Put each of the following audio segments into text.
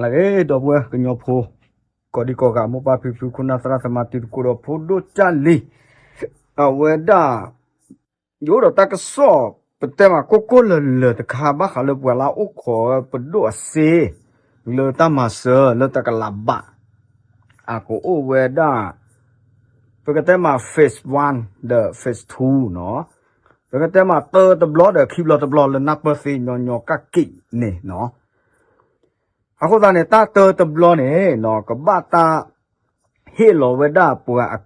လၢဂ့ၤ ဒီပုၢ်ဝဲၢ်ကညီဖိ ကိးဒံကိးဂၤ မိၢ်ပၢ်ဖံဖု ခိၣ်နၢ်သရၣ်သမါ တံၤသကိးဒီးဖိဒိၣ်ကၢ်လံၤ အဝဲဒၣ် ယအိၣ်ဒီးတၢ်ကစီၣ် ပတဲမးကိၢ်ကိၢ်လၢၤလၢၤတခါ ဘၣ်ဃးလၢပှၤလၢအအိၣ်ခိးပဒိၣ်အစ့ လၢတၢ်မၤစၢၤလၢတကလးဘး အကအိၣ်ဝဲဒၣ် ပကတဲမး phase one ဒီး phase two နီၤ ပကတဲမးတၢတဘျီဒီးခံဘျီတဘျီလၢနၢ်ပၢၢ်သ့ညီညီကၣ်က့ၣ်န့ၣ်နီၤ အဃိသတးန့ၣ် တၢ်တၢတဘျီန့ၣ်နီၤ ကဘၣ်တၢ် ဟ့ၣ်လီၤဝဲဒၣ်ပှၤ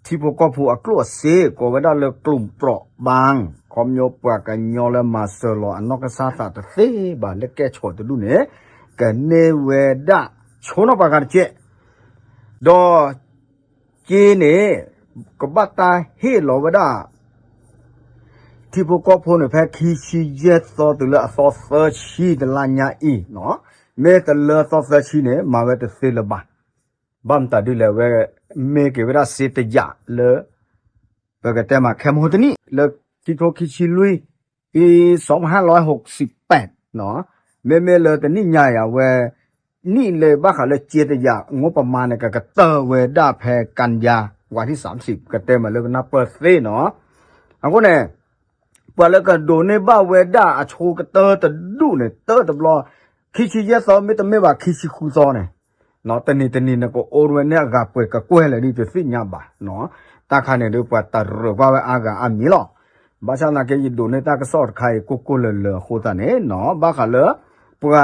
ထံဖိကီၢ်ဖိအကျိၣ်အစ့ ကိးဝဲဒၣ်လၢ กลุ่มเปราะบาง ခီပညီပှၤကညီလၢမၤစၢၤလီၤအနီၢ်ကစၢ်သးတသ့ဘၣ်လၢကဲၣ်ဆိးတဒူၣ်န့ၣ် ကန့ၢ်ဝဲဒၣ်ဆိနီၢ်ပှၤဂၤတကဲး ဒီး က့န့ၣ် ကဘၣ်တၢ်ဟ့ၣ်လီၤဝဲဒၣ် ထံဖိကီၢ်ဖိန့ၣ် ဖဲခံဆံယဲၢ်သီတုၤလၢအသီသၢဆံတလါညါအံၤနီၤ မ့ၢ်တလၢသီသၢဆံန့ၣ် မၤဝဲတသ့လၢၤဘၣ်. ဘၣ်မတၤဒ်လဲၣ်ဝဲ မ့ၢ်က့ၤဝဲဒၣ်စ့တယာ်လၢ ပကတဲမးခဲမဟိတနံၣ် လၢခံထိခံဆံလွံၢ် ปีสองพันห้าร้อยหกสิบแปดနီၤ မ့မ့ၢ်လၢတနံၣ်ညါအံၤ အဝဲ နံၣ်လၢဘၣ်ဃးလၢစ့တယာ် งบประมาณန့ၣ် ကကတၢၢ်ဝဲဒၣ်ဖဲ กันยา วันที่สามสิบ ကတဲမးလၢကနၢ်ပၢၢ်သ့နီၤ အဃိန့ၣ် ပှၤလၢကဒိးန့ၢ်ဘၣ်ဝဲဒၣ်အဆိကတၢၢ်တဒူၣ်န့ၣ် တၢတဘျီ ခံဆံယဲၢ်သီ မ့တမ့ၢ်ဘၣ်ခံဆံဃုသီန့ၣ် တနံၤတနံၤန့ၣ် ကအိၣ်ဝဲန့ၣ်အဂၤပှဲၤကကွဲၢ်လဲၣ်ဒ်တသ့ၣ်ညါဘၣ်နီၤ တၢ်ခါန့ၣ်ဒီးပှၤတရၢၢ်ကွၢ်ဝဲအါဂၤအါမံၤလီၤ. ဘၣ်ဆၣ်သနာ်က့ ယဒိးန့ၢ်တၢ်ကစီၣ်တခါအံၤ ကိၢ်ကိၢ်လၢၤလၢၤအဃိသတးန့ၣ်နီၤ ဘၣ်ဃးလၢ ပှၤ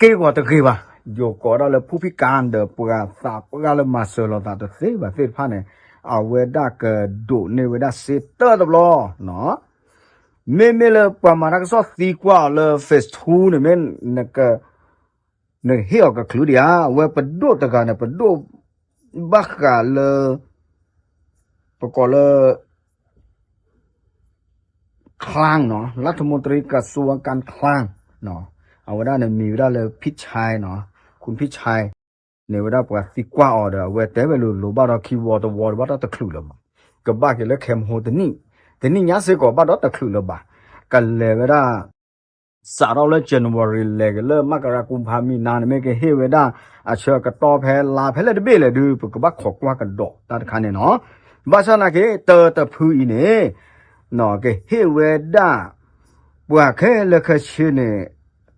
က့ၢ်ဂီၤတဂ့ၤဘၣ် ယိၤကိးဒၣ်လၢ ผู้พิการ ဒီးပှၤသးပှၢ်လၢမၤစၢၤလီၤသးတသ့ဘၣ်သ့ၣ်တဖၣ်န့ၣ် အဝဲဒၣ်ကဒိးန့ၢ်ဝဲဒၣ်စ့တၢတဘျီနီၤ မ့မ့ၢ်လၢပှၤမၤတၢ်ကစီၣ်သံကွၢ်အီၤလၢ phase two န့ၣ်မ့ၢ် နကဟ့ၣ်အီၤကချုးဒံးဧါ အဝဲပဒိၣ်တဂၤန့ၣ် ပဒိၣ်ဘၣ်ဃးလၢ ပကိးလၢ คลังနီၤ รัฐมนตรีกระทรวงการคลังနီၤ အဝဲဒၣ်န့ၣ်မံၤဝဲဒၣ်လၢ พิชัยနီၤ คุณพิชัย န့ၣ်ဝဲဒၣ်ပှၤသံကွၢ်အီၤဒီး အဝဲတဲဝဲလိၤလိၤဘၣ်ဒီးခံဝီတဝီဘၣ်ဒီးတချုးလၢၤဘၣ် ကဘၣ်က့ၤလၢခဲမဟိတနံၣ် တနံၣ်ညါစ့ၢ်ကီးဘၣ်ဒီးတချုးလၢၤဘၣ် ကလဲၤဝဲဒၣ် စးထီၣ်လၢ January လဲၤက့ၤလၢ มกรา กุมภา มีนา န့ၣ် မ့ၢ်ကဟ့ၣ်ဝဲဒၣ်အဆၢကတီၢ်ဖဲလါဖဲလဲၣ်တဘ့ၣ်လဲၣ်ဒုး ပကဘၣ်ခိးကွၢ်ကဒီးတၢ်တခါန့ၣ်နီၤ ဘၣ်ဆၣ်သနာ်က့ တၢတဖုအံၤန့ၣ် ကဟ့ၣ်ဝဲဒၣ် ပှၤခဲလၢာ်ခဲဆ့န့ၣ်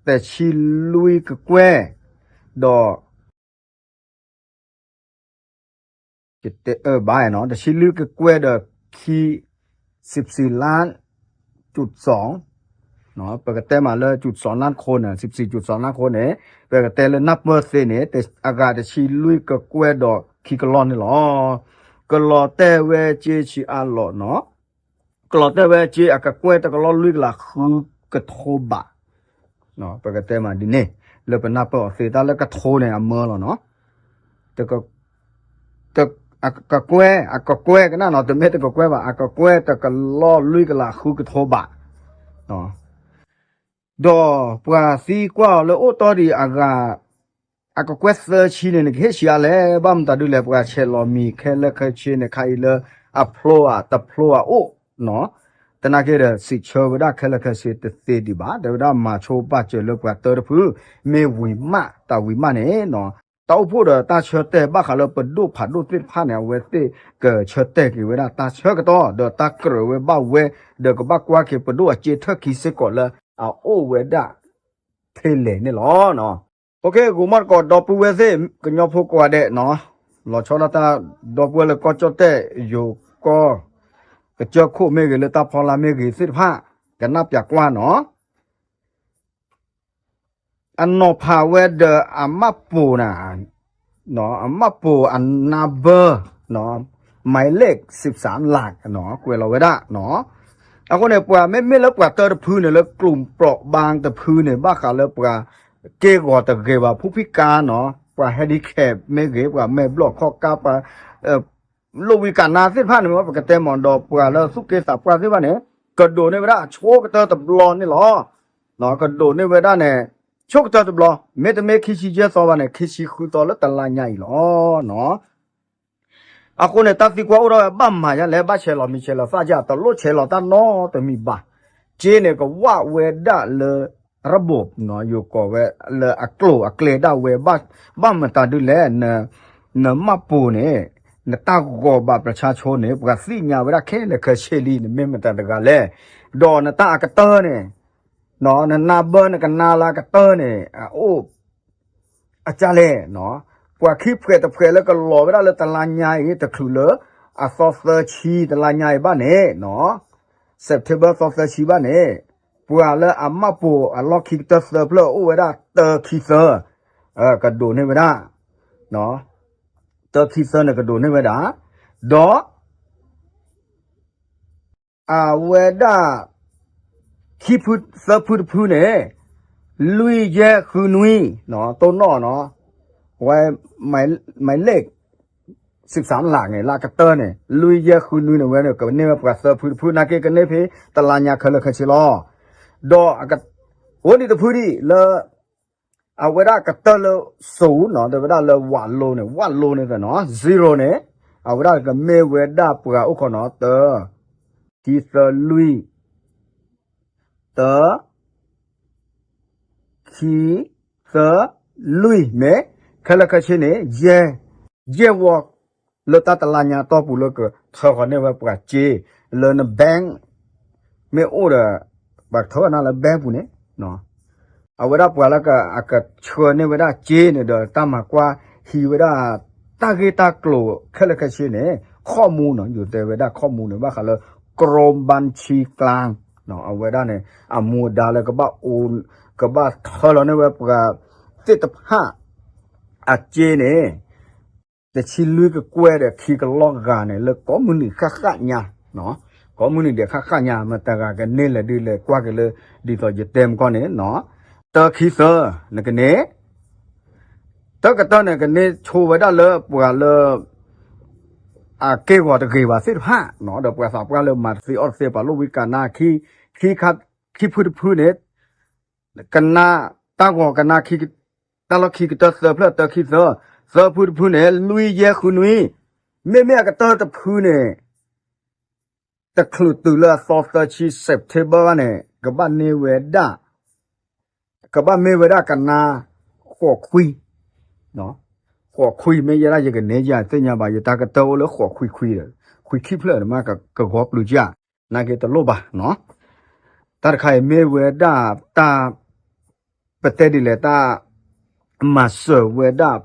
တဆံလွံၢ်ကကွဲၢ် ဒီး ကတဲအၢဘၣ်နီၤ တဆံလွံၢ်ကကွဲၢ်ဒီးခံ สิบสี่ล้านจุดสอง ပကတဲမးလၢ จุดสอง ล้านคน สิบสี่จุดสอง ล้านคน န့ၣ် ပကတဲလၢနၢ်ပၢၢ်သ့န့ၣ် အဂၤတဆံလွံၢ်ကကွဲၢ်ဒီးခံကလီၢ်န့ၣ်လီၤ. ကလီၤတဲာ်ဝဲစ့ဆံးအါလီၤနီၤ ကလီၤတဲာ်ဝဲစ့အကကွဲၢ်တကလီၢ်လွံၢ်ကလးဃုကထိဘး ပကတဲမးဒ်န့ၣ် လၢပနၢ်ပၢၢ်အီၤသ့ တၢ်လၢကထိန့ၣ်အမၢလီၤနီၤ ကကွဲၢ် အကကွဲၢ်ကနၣ်နီၤ တမ့ၢ်တကကွဲၢ်ဘၣ် အကကွဲၢ်တကလီၢ်လွံၢ်ကလးဃုကထိဘး ဒီးပှၤသံကွၢ်အီၤလၢအိၣ်တီဒံးအဂၤ အကကွဲၢ်သၢဆံန့ၣ် နကဟ့ၣ်ဆံးအါလဲၣ် ဘၣ်မတၤဒုးလဲၣ် ပှၤဆဲးလီၤမံၤခဲလၢာ်ခဲဆ့န့ၣ် ခါအံၤလၢအဖျိဧါ တဖျိဧါအိၣ်နီၤ သနာ်က့ဒီး စံးဆၢဝဲဒၣ်ခဲလၢာ်ခဲဆ့တသ့ဒံးဘၣ် တဲဝဲဒၣ်မၤဆိဘၣ်စၢၤလၢပှၤတၢတဖု မ့ၢ်ဝံၤမး တၢ်ဝံၤမးန့ၣ်နီၤ တၢ်အိၣ်ဖှိၣ်ဒီးတၢ်ဆၢတဲာ်ဘၣ်ဃးလၢပဒိၣ်ဖးဒိၣ်သ့ၣ်တဖၣ်န့ၣ် အဝဲသ့ၣ်ကဆၢတဲာ်က့ၤဝဲဒၣ်တၢ်ဆၢကတီၢ် ဒီးတၢ်ကြၢးဝဲဘၣ်ဝဲ ဒီးကဘၣ်ကွၢ်က့ၤပဒိၣ်အစ့ထၢၣ်ခံစ့ၢ်ကီးလၢအအိၣ်ဝဲဒၣ် ထဲလဲၣ်န့ၣ်လီၤ. အိၣ်ခ့ ဂိၤမီၣ်တကိးဒီပုၢ်ဝဲၢ်သ့ၣ် ကညီဖိကိးဂၤဒဲးနီၤ လီၤဆီဒၣ်တၢ်ဒီပုၢ်ဝဲၢ်လၢကီၢ်ကၠီၣ်တဲၣ် ယိၤကီၢ် ကစၢၢ်ခိၣ်မ့ၢ်ဂ့ၤ လၢတၢ်ဖီလာ်မ့ၢ်ဂ့ၤသ့ၣ်တဖၣ် ကနၢ်ပၢၢ်ကွၢ်နီၤ အနီၤဖးဝဲဒီးအမးပိာ်နၤ အမးပိာ်အနါဘၢ หมายเลขสิบสามหลักနီၤ ကွဲးလီၤဝဲဒၣ်နီၤ အဃိန့ၣ် ပှၤမ့မ့ၢ်လၢပှၤတၢတဖုန့ၣ် လၢ กลุ่มเปราะบาง တဖုန့ၣ် ဘၣ်ဃးလၢပှၤက့ၢ်ဂီၤတဂ့ၤဘၣ် ผู้พิการနီၤ ပှၤ handicap မ့ၢ်ဂ့ၤ ပှၤမဲာ်ဘျီၣ်ခီၣ်ကါ ပှၤ လိၣ်ဝံကးနါသ့ၣ်တဖၣ်န့ၣ် ပကတဲမ့ၢ်ဒီး ပှၤလၢသူၣ်က့သးပှၢ်သ့ၣ်တဖၣ်န့ၣ် ကဒိးန့ၢ်ဝဲဒၣ်ဆိကတၢၢ်တဘျီန့ၣ်လီၤ. ကဒိးန့ၢ်ဝဲဒၣ်န့ၣ် ဆိကတၢၢ်တဘျီ မ့တမ့ၢ်ခံဆံယဲၢ်သီဘၣ်န့ၣ် ခံဆံဃုသီလၢတလါညါအံၤလီၤ. အဃိန့ၣ် တၢ်သံကွၢ်အိၣ်ထီၣ်ဝဲ ဘၣ်မၤယါလဲၣ် ဘၣ်ဆဲးလီၤမံၤဆဲးလီၤသၣ်ယါ တလိၣ်ဆဲးလီၤတၢ်နီတမံၤဘၣ်. စ့န့ၣ် ကဝၣ်ဝဲဒၣ်လၢ ระบบ ယိၤကိးဝဲလၢအကျိၤအကျဲဒၣ်ဝဲ ဘၣ်မတၤဒုလဲၣ်, နမၣ်ပိာ်န့ၣ် နတၢ်ဂီၤဘၣ် ประชาชน န့ၣ် ပှၤသ့ၣ်ညါဝဲဒၣ်ခဲလၢာ်ခဲဆ့လံ နမ့ၢ်မတၤတဂၤလဲၣ်, ဒီးနတၢ်အကတၢၢ်န့ၣ် နနၢ်ဘၢနကနၣ်လၢအကတၢၢ်န့ၣ် အအိၣ် အကၢ်လဲၣ်, ပှၤခံဖှဲးတဖှဲးလၢကလီၤဝဲဒၣ်လၢတလါညါအံၤ တချုးလၢအသီသၢဆံတလါညါအံၤဘၣ်န့ၣ်, September သီသၢဆံဘၣ်န့ၣ်, ပှၤလၢအမၣ်ပိာ်အလီၢ်ခံကတၢၢ်သၢဖျၢၣ်အိၣ်ဝဲဒၣ်တၢခံသၢ, ကဒိးန့ၢ်ဝဲဒၣ်, တၢခံသၢန့ၣ်ကဒိးန့ၢ်ဝဲဒၣ်, ဒီး အဝဲဒၣ် ခံဖုသၢဖုတဖုန့ၣ်, လွံၢ်ယဲၢ်ဃုနွံ, တိၢ်နီၣ်နီၤ, ဝဲ မၤလ့ၣ် စံးစၢ်လၢ်န့ၣ် လၢအကတၢၢ်န့ၣ် လွံၢ်ယဲၢ်ဃုနွံန့ၣ် ဝဲန့ၣ် ကန့ၢ်ဝဲပှၤသၢဖုတဖု နာ်က့ကန့ၢ်ဖဲတလါညါခဲလၢာ်ခဲဆ့လီၤ. ဒီး အိၣ်ဒံးတဖုဒံးလၢ အဝဲဒၣ်ကတၢၢ်လၢ စိၤနီၤ တဲဝဲဒၣ်လၢဝးလိန့ၣ် ဝးလိန့ၣ်နီၤ zero န့ၣ်, အဝဲဒၣ်ကမ့ၢ်ဝဲဒၣ်ပှၤအိၣ်ခိးနီၤ တၢ, ခံသၢလွံၢ်, တၢ, ခံ, သၢ, လွံၢ် မ့ၢ်, ခဲလၢာ်ခဲဆ့န့ၣ် ယဲၢ်, ယဲၢ်ဝီ လၢတၢ်တလါညါတီၢ်ပူၤလၢကထၢဃီၤန့ၢ်ဝဲပှၤစ့, လၢန bank မ့ၢ်အိၣ်ဒီး ပှၤထၢနၤလၢ bank ပူၤန့ၣ်, အဝဲဒၣ်ပှၤလၢအကဆှၢန့ၢ်ဝဲဒၣ်စ့န့ၣ်ဒီး တၢ်မၤကွၢ်ဟံးဝဲဒၣ် တၢ်ဂ့ၢ်တၢ်ကျိၤခဲလၢာ်ခဲဆ့န့ၣ် ข้อมูลနီၤ ယိၤတဲဝဲဒၣ် ข้อมูล န့ၣ် ဘၣ်ဃးလၢ กรมบัญชีกลาง အဝဲဒၣ်န့ၣ် အမူအဒါလၢကဘၣ်အိၣ် ကဘၣ်ထၢလီၤန့ၢ်ဝဲပှၤသ့ၣ်တဖၣ် အစ့န့ၣ် တဆံလွံၢ်ကကွဲၢ်ဒီးခံကလီၢ်ဂၤန့ၣ် လၢကိးမုၢ်နံၤဃၣ်ဃၣ်ညါ, ကိးမုၢ်နံၤဒဲးဃၣ်ဃၣ်ညါ မတၤဂၤကန့ၢ်လဲၣ်ဒုးလဲၤကွၢ်က့ၤလၢ ဒ်သိးယတဲမကီၢ်န့ၣ်, တၢခံသၢ နကန့ၢ်, တၢကတၢၢ်န့ၣ် ကန့ၢ်ဆိဝဲဒၣ်လၢပှၤလၢ အက့ၢ်ဂီၤတဂ့ၤဘၣ်သ့ၣ်တဖၣ်, ဒီးပှၤသးပှၢ်လၢမၤတသ့အီၣ်တသ့ ပာ်လိၣ်ဝံကနၣ် ခံဖုတဖုန့ၣ် ကနၣ် တၢ်ဂီၤကနၣ် တၢ်လီၢ်ခံကတၢၢ်သၢဖျၢၣ် တၢခံသၢ, သၢဖုတဖုန့ၣ် လွံၢ်ယဲၢ်ဃုနွံ, မ့မ့ၢ်အကတၢၢ်တဖုန့ၣ် တချုးတုၤလၢအသီသၢဆံ September ဘၣ်န့ၣ် ကဘၣ်န့ၢ်ဝဲဒၣ်, ကဘၣ်မ့ၢ်ဝဲဒၣ်ကနါ ဃိးခွံ, ဃိးခွံ မ့ၢ်ယဲဒၣ်ယကန့ၢ်ယၤသ့ၣ်ညါဘၣ် ယတၢ်ကတၢၢ်အိၣ်လၢဃိးခွံခွံဒီး ခွံခံဖျၢၣ်န့ၣ်မ့ၢ်ကဂီၤပျုၤကၢ်, နာ်က့တလိၣ်ဘၣ်နီၤ, တၢ်တခါအံၤမ့ၢ်ဝဲဒၣ်တၢ် ပတဲဒ်လဲၣ်တၢ် မၤစၢၤဝဲဒၣ်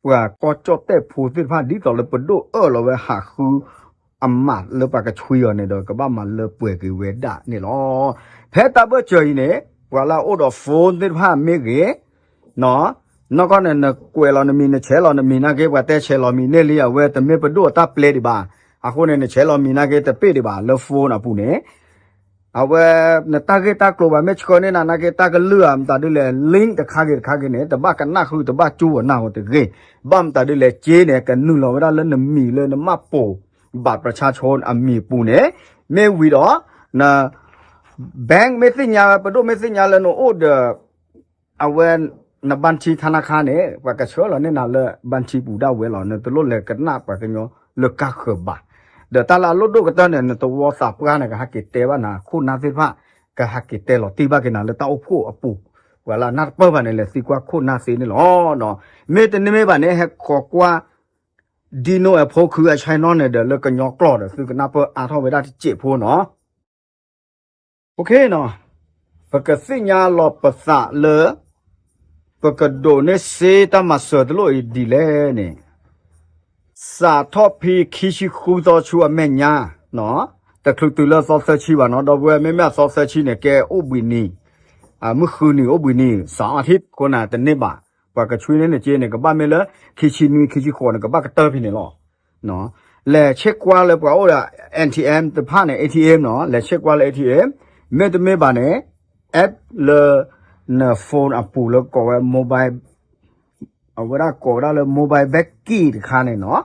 ပှၤကီၢ်ကၠီၣ်တဲၣ်ဖိသ့ၣ်တဖၣ် ဒ်သိးလၢပဒိၣ်အၢၣ်လီၤဝဲဟးဃုအမးလၢပှၤကဆွံအီၤန့ၣ်ဒီး ကဘၣ်မၤလၢပှဲၤက့ၤဝဲဒၣ်န့ၣ်လီၤ. ဖဲတၢ်ဘၢၣ်စၢၤအံၤန့ၣ် ပှၤလၢအအိၣ်ဒီး phone သ့ၣ်တဖၣ်မ့ၢ်ဂ့ၤ နီၢ်ကီၢ်န့ၣ် နကွဲးလီၤနမံၤ နဆဲးလီၤနမံၤနာ်က့ ပှၤတဲဆဲးလီၤမံၤန့ၢ်လံ အဝဲတမ့ၢ်ပဒိၣ်အတၢ်ပျဲဒံးဘၣ်. အဃိန့ၣ် နဆဲးလီၤမံၤနာ်က့ တပ့ၢ်ဒံးဘၣ် လၢ phone အပူၤန့ၣ် အဝဲ နတၢ်ဂ့ၢ်တၢ်ကျိၤဘၣ် မ့ၢ်ဆှၢန့ၢ်နၤနာ်က့ တၢ်ကလုၢ်ဧါ မတၤဒ်လဲၣ် link တခါဂ့ၤတခါဂ့ၤန့ၣ် တဘၣ်ကနၣ်ဃု တဘၣ်ကၠူဝဲနၢ်ဟူတဂ့ၤ. ဘၣ်မတၤဒ်လဲၣ် စ့န့ၣ် ကနုာ်လီၤဝဲဒၣ်လၢနမံၤလၢနမၣ်ပိာ် บัตรประชาชน အမံၤပူၤန့ၣ် မ့ၢ်ဝံၤဒီး န bank မ့ၢ်သ့ၣ်ညါ ပဒိၣ်မ့ၢ်သ့ၣ်ညါလၢနအိၣ်ဒီး အဝဲ န บัญชีธนาคาร န့ၣ် ပှၤကဆှၢလီၤန့ၢ်နၤလၢ บัญชี ပူၤဒၣ်ဝဲလီၤ. နတလိၣ်လဲၤကနၣ်ပှၤကညီလၢကါဃၢၤဘၣ်. ဒီးတၢ်လၢအလိၣ်ဒိၣ်ကတၢၢ်န့ၣ် နသဝီသးပှၢ်န့ၣ် ကဟဲက့ၤတဲဘၣ်နၤ ခိၣ်နၢ်သ့ၣ်တဖၣ် ကဟဲက့ၤတဲလီၤတံၢ်ဘၣ်က့ၤနၤလၢတၢ်အိၣ်ဖှိၣ်အပူၤ, ပှၤလၢအနၢ်တပၢၢ်ဘၣ်န့ၣ် လဲၤသံကွၢ်ခိၣ်နၢ်သ့န့ၣ်လီၤ. မ့တမ့ၢ်ဘၣ်န့ၣ် ဟဲခိးကွၢ် ဒံနိအဖိခုအဆဲနီၣ်န့ၣ်ဒီး လၢကညီကျိာ်ဒီး သုကနၢ်ပၢၢ်အါထီၣ်ဝဲဒၣ်တစဲးဖိနီၤ. ပကသ့ၣ်ညါလီၤပသးလၢ ပကဒိးန့ၢ်စ့တၢ်မၤစၢၤတလိၣ်အံၤဒ်လဲၣ်န့ၣ်, စးထီၣ်ဖဲခံဆံဃုသီဆူအမဲာ်ညါ, တချုးတုၤလၢသီသၢဆံဘၣ်နီၤ, ဒီပုၢ်ဝဲၢ် မ့မ့ၢ်အသီသၢဆံန့ၣ် ကဲအိၣ်ဘှံးနံၤ, မုၢ်ဃုနံၤအိၣ်ဘှံးနံၤ စးအီထံး ခိၣ်နၢ်တန့ၢ်ဘၣ်, ပှၤကဆွံန့ၢ်နစ့န့ၣ် ကဘၣ်မ့ၢ်လၢ ခံဆံနွံ ခံဆံဃိးန့ၣ် ကဘၣ်ကတၢၢ်ဖဲန့ၣ်လီၤ. လဲၤဆ့ကွၢ်လၢပှၤအိၣ်ဒီး ATM တဖၣ်န့ၣ် ATM နီၤ, လဲၤဆ့ကွၢ်လၢ ATM, မ့တမ့ၢ်ဘၣ်န့ၣ် app လၢ န phone အပူၤလၢကိးဝဲ mobile, အဝဲဒၣ်ကိးဝဲဒၣ်လၢ mobile banking တခါန့ၣ်နီၤ,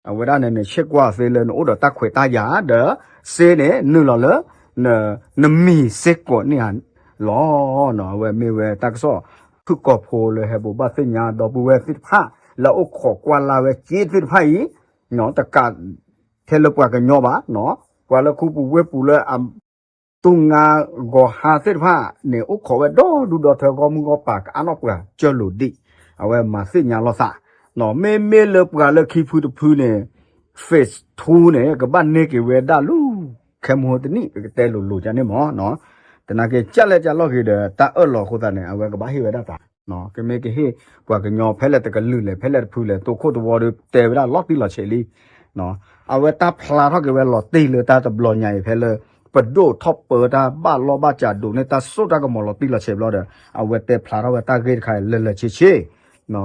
အဝဲဒၣ်န့ၣ် နဆ့ကွၢ်သ့လၢနအိၣ်ဒီးတၢ်ခွဲးတၢ်ယာ်ဒီး စ့န့ၣ် နုာ်လီၤလၢ နမံၤစ့ၢ်ကီးန့ၣ်ဧါလီၤ. အဝဲမ့ၢ်ဝဲတၢ်ကစီၣ် ဖုၣ်ကိာ်ဖိလၢဟဲဘိးဘၣ်သ့ၣ်ညါ ဒီပုၢ်ဝဲၢ်သ့ၣ်တဖၣ် လၢအအိၣ်ခိးကွၢ်လၢ်ဝဲစ့သ့ၣ်တဖၣ်အံၤ, တကးထဲလၢပှၤကညီဘၣ်, ပှၤလၢခူပူၤဝ့ၢ်ပူၤလၢအ တူၢ်ငါဂီၤဟါသ့ၣ်တဖၣ်န့ၣ် အိၣ်ခိးဝဲဒီဒူၣ်ဒီထၢ ဂီၢ်မုၢ်ဂီၢ်ပၤ ကအါနီၣ်ပှၤကၢၢ်လိာ်ဒံး, အဝဲမၤသ့ၣ်ညါလိာ်သး, မ့မ့ၢ်လၢပှၤလၢခံဖုတဖုန့ၣ် phase two န့ၣ် ကဘၣ်န့ၢ်က့ၤဝဲဒၣ်လၢ ခဲမုၢ်ဟိတနံၣ် ပကတဲလိၤလိၤကန့ၣ်မ့ၢ်နီၤ, သနာ်က့ ကၢ်လဲၣ်ကၢ်လီၢ်ဂ့ၤဒီး တၢ်အၢၣ်လီၤအဃိသတးန့ၣ် အဝဲကဘၣ်ဟ့ၣ်ဝဲဒၣ်သး, ကမ့ၢ်ကဟ့ၣ်ပှၤကညီဖဲလဲၣ်တကလုာ်လဲၣ် ဖဲလဲၣ်တဖုလဲၣ် တိခိၣ်တဝီဒီး တဲဝဲဒၣ်လီၤတံၢ်လီၤဆဲးလံ အဝဲတၢ်ဖျါထီၣ်က့ၤဝဲလီၤတံၢ်လၢတၢ်တဘျီညါအံၤ ဖဲလၢ ပဒိၣ်ထီၣ်ပၢတၢ်ဘၣ်လီၢ်ဘၣ်စးဒိးန့ၢ်တၢ်စိတၢ်ကမီၤလီၤတံၢ်လီၤဆဲးဘျီဒီး အဝဲတဲဖျါထီၣ်ဝဲတၢ်ဂ့ၢ်တခါအံၤလၢာ်လၢာ်ဆ့ဆ့,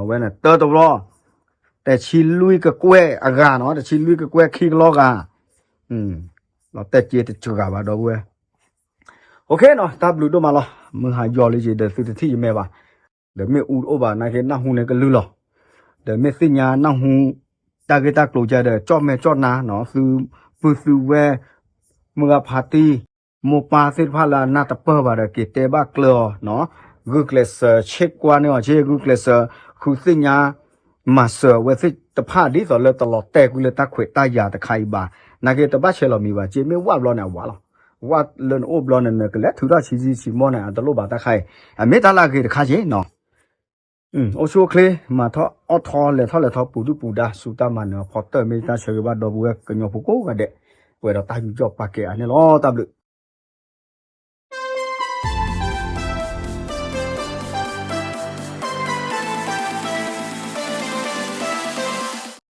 ဝဲန့ၣ်တၢတဘျီ တဆံလွံၢ်ကကွဲၢ်အဂၤနီၤ တဆံလွံၢ်ကကွဲၢ်ခံကလီဂၤ, လီၤတဲာ်က့ၤတစှၤဘၣ်ဒီပုၢ်ဝဲၢ် OK နီၤ တၢ်ဘျုးဒိၣ်မးလီၤ. မုၢ်ဟါယီၤလံက့ၤဒီး သုတထံၣ်ယမဲာ်ဘၣ်. ဒီးမ့ၢ်အူတအိၣ်ဘၣ်နာ်က့ နၢ်ဟူန့ၣ်ကလုၢ်လီၤ. ဒီးမ့ၢ်သ့ၣ်ညါနၢ်ဟူ တၢ်ဂ့ၢ်တၢ်ကျိၤကဒီး ကၠီၣ်မဲာ်ကၠီၣ်နါနီၤ သုပုၢ်သုဝဲၢ် မုၢ်ဂၤဖါတံၢ် မိၢ်ပၢ်သ့ၣ်တဖၣ်လၢအနၢ်တပၢၢ်ဘၣ်ဒီး က့ၤတဲဘၣ်ကျၢၤအီၤနီၤ ဂုာ်ကျဲးစၢးဆ့ကွၢ်န့ၢ်အီၤက့ ဂုာ်ကျဲးစၢး ဃုသ့ၣ်ညါ မၤစၢၤအဝဲသ့ၣ်တဖၣ် ဒ်သိးလၢတလီၤတဲာ်ကွံာ်လၢတၢ်ခွဲးတၢ်ယာ်တခါအံၤဘၣ်. နာ်က့တဘၣ်ဆဲးလီၤမံၤဘၣ်က့ မ့ၢ်ဝၣ်ဘျီန့ၣ် အဝၣ်လီၤ. ဝၣ်လၢနအိၣ်ဘျီန့ၣ် နကလဲၤထုးထီၣ်ဆံးဆံးဆံးမီၢ်န့ၣ် အတလိၣ်ဘၣ်တၢ်ခါအံၤ အမ့ၢ်တၢ်လၢအဂ့ၤတခါက့နီၤ. အိၣ်ဆူၣ်အိၣ်ချ့ မၤထီၣ်အီၣ်ထီၣ် လဲၤထီၣ်လဲၤထီၣ် ပူၤဒုၣ်ပူၤဒါ စူၤတၢ်မၤနၢၤအဖီတၢၢ် မ့ၢ်တၢ်ဆၢဂ့ၤဘၣ်ဒီပုၢ်ဝဲၢ်ကညီဖိကိးဂၤဒဲး ပှဲၤဒီးတၢ်ယူးယီၣ်ပာ်ကဲအါန့ၣ်လီၤ. တၢ်ဘျုး